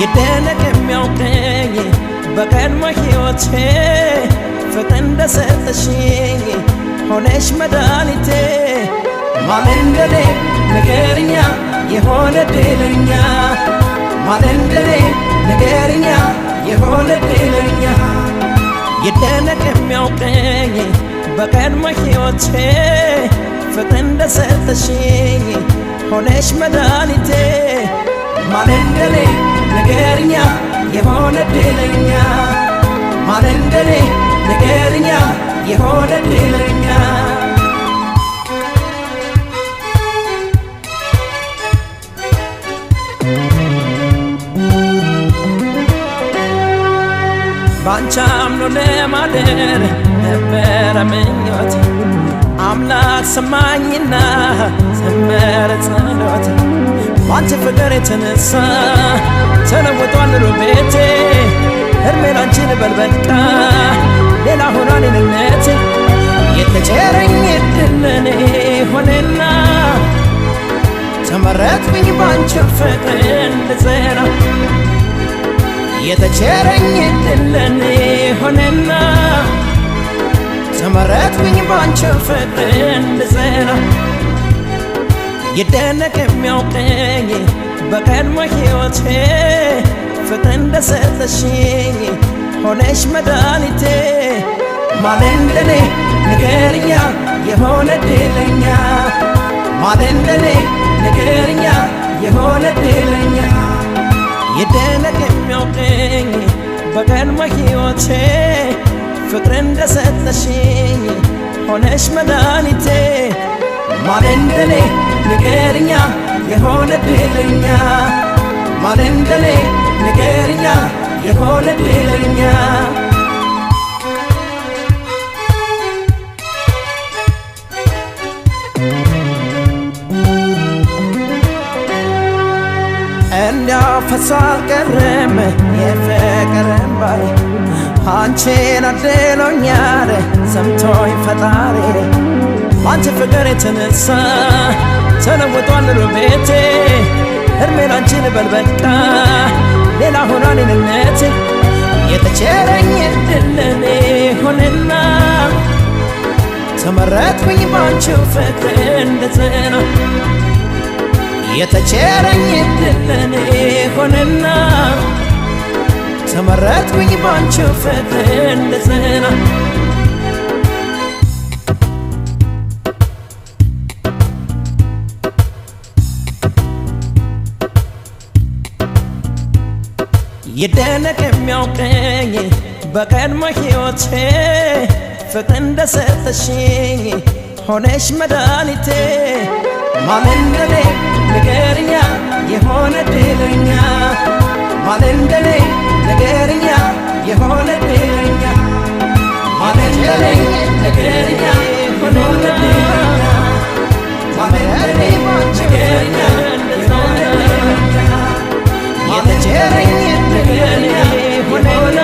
ይደነቅ የሚያውቀኝ በቀድሞ ሕይወቴ ፍቅር እንደሰጠሽኝ ሆነሽ መድኃኒቴ። ማን እንደኔ ንገሪኛ የሆነ ድለኛ፣ ማን እንደኔ ንገሪኛ የሆነ ድለኛ። ይደነቅ የሚያውቀኝ በቀድሞ ሕይወቴ ፍቅር እንደሰጠሽኝ ሆነሽ መድኃኒቴ። ማን እንደኔ ንገሪኛ የሆነ ድለኛ፣ ማን እንደኔ ንገሪኛ የሆነ ድለኛ። ባንቺ አምኖ ለማደር ነበረ ምኞቴ፣ አምላክ ሰማኝና ሰመረ ጸሎቴ። ባንቺ ፍቅር የተነሳ ተለውጧል ኑሮ ቤቴ፣ እድሜ ላንቺ ልበል በቃ ሌላ ሆኗል እኔነቴ። የተቸረኝ እድል ለኔ ሆነና ተመረጥኩኝ ባንቺ ፍቅር እንድጸና። የተቸረኝ እድል ለኔ ሆነና ተመረጥኩኝ ባንቺ ፍቅር እንድጸና። ይደነቅ የሚያውቀኝ በቀድሞ ሕይወቴ ፍቅር እንደሰጠሽኝ ሆነሽ መድኃኒቴ። ማን እንደኔ ንገሪኛ የሆነ ድለኛ፣ ማን እንደኔ ንገሪኛ የሆነ ድለኛ። ይደነቅ የሚያውቀኝ በቀድሞ ሕይወቴ ፍቅር እንደሰጠሽኝ ሆነሽ መድኃኒቴ። ማን እንደኔ ንገሪኛ የሆነ ድለኛ፣ ማን እንደኔ ንገሪኛ የሆነ ድለኛ። እንዲያው ፈሶ አልቀረም የፍቅር እምባዬ፣ አንቺን አድሎኛል ሰምቶኝ ፈጣሪ። ባንቺ ፍቅር የተነሳ ተለውጧል ኑሮ ቤቴ፣ እድሜ ላንቺ ልበል በቃ ሌላ ሆኗል እኔነቴ። የተቸረኝ እድል ለኔ ሆነና ተመረጥኩኝ ባንቺው ፍቅር እንድጸና። የተቸረኝ እድል ለኔ ሆነና ተመረጥኩኝ ባንቺው ፍቅር እንድጸና። ይደነቅ የሚያውቀኝ በቀድሞ ሕይወቴ ፍቅር እንደሰጠሽኝ ሆነሽ መድኃኒቴ። ማን እንደኔ ንገሪኛ የሆነ ድለኛ፣ ማን እንደኔ ንገሪኛ የሆነ ድለኛ፣ ማን እንደኔ ንገሪኛ የሆነ ድለኛ፣ ማን እንደኔ ንገሪኛ የሆነ ድለኛ። የተቸረኝ እድል ለኔ ሆነና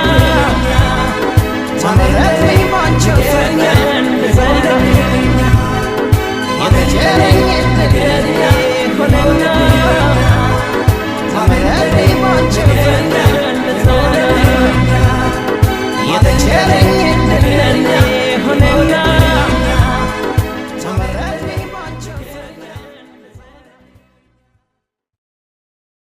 ተመረጥኩኝ ባንቺ ፍቅር እንድጸና። የተቸረኝ እድል ለኔ ሆነና ተመረጥኩኝ ባንቺ ፍቅር እንድጸና። የተቸረኝ